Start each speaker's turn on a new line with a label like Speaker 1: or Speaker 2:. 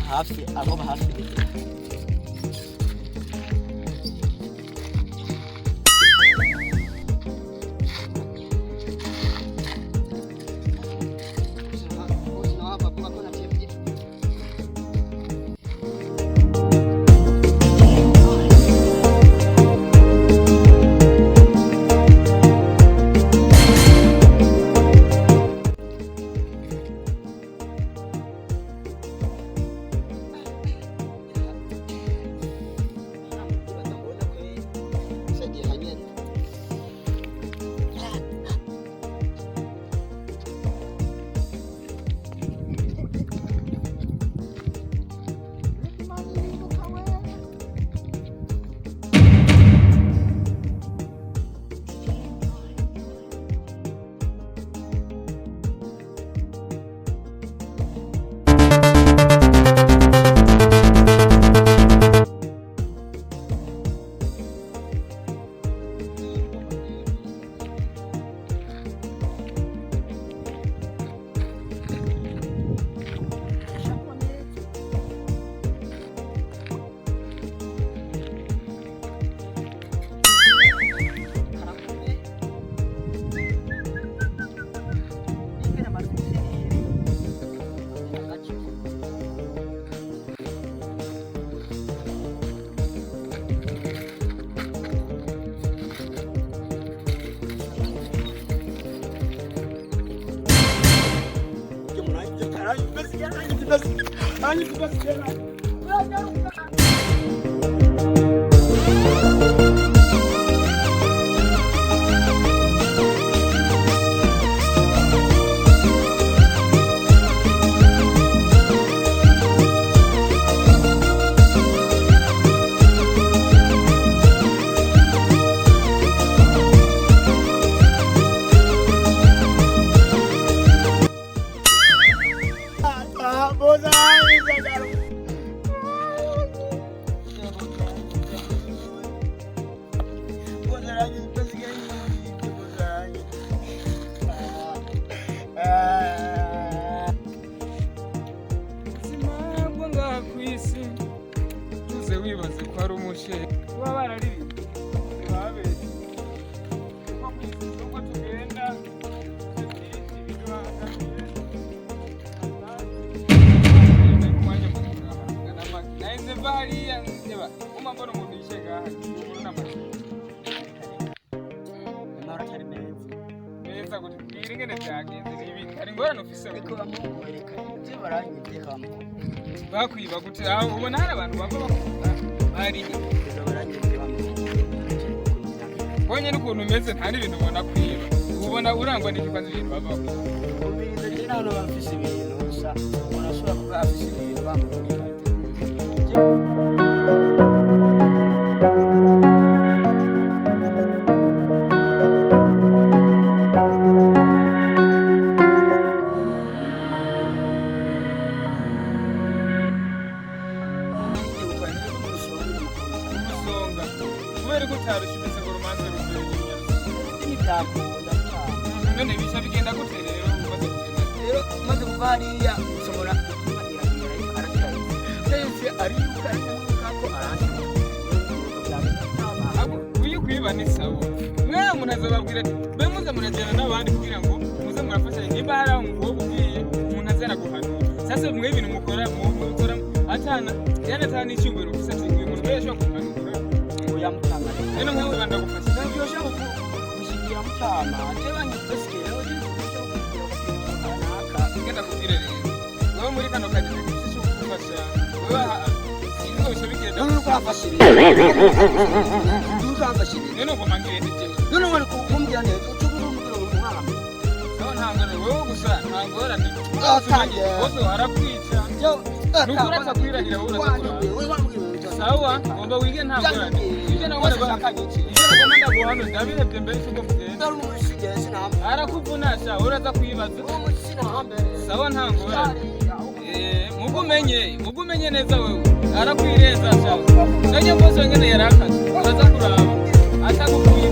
Speaker 1: Hafi abo hafi.
Speaker 2: Ubuzima bwo ngaha ku isi tuze wibaze ko ari umushe kuba bararirimbye ntibabeshye kuko ku isi nubwo tugenda dufite byinshi biduhangamiye nahise mva hariya ndeba uma mbona umuntu yicaye ngaha umuntu n'amashyi neza gute mbwira ingene byagenze nibi hari ingorane ufise bakwiba gute aho ubona hari abantu bava bakunda barihe bonye n'ukuntu umeze nta n'ibintu ubona kwiba ubona urangwa n'iki ko azi ibintu bava bakwiba umusonga kubera ko utarushimitse ngo urumanza ruzere
Speaker 1: Ntibyakunda cyane.
Speaker 2: None bisha bigenda gute rero umaze kugenda?
Speaker 1: Rero maze kuva hariya nshobora kuba iragira aracyayize cyahise ariruka ariruka ko aransiga.
Speaker 2: Ahubwo uyu kwiba ni sawa mwe umuntu azababwira ati mbe muze murajyana n'abandi kugira ngo muze murafashanya nimba hari aho umukobwa ugiye umuntu aza araguhanura. Sasa mwe ibintu mukora mukora atana yani atana n'icyubahiro ufise ati uyu muntu mbere ashobora kumpanura.
Speaker 1: Oya mutama.
Speaker 2: Rero nk'ubu ndagufasha.
Speaker 1: Ntabwo ushobora gushigira mutama jebanye besike rero
Speaker 2: Ngenda kubwire rero wewe muri kano kazi ntagifise cyo kugufasha wewe sinzi ngo bisha bigenda.
Speaker 1: None uko urafashe ibintu urafashe ibintu.
Speaker 2: None ugomba ngire nte?
Speaker 1: None wari kumbwira neza uco kumbwira ngo umwana.
Speaker 2: Sawa, nta ngorane wewe gusa nta ngorane.
Speaker 1: Atangiye.
Speaker 2: Bose barakwica. Nukuri atakwirahira wowe uraza. Sawa, ngomba wige nta ngorane. Ibyo nawe ibyo nagomba ndaguhano ndabirebye mbere yuko mugenda. Arakuvuna sha uraza kwibaza. Sawa, nta ngorane. Mugumenye neza wewe arakwireza sha. Nanjye mbose wenyene yarakaze uraza kuraba atagukuye.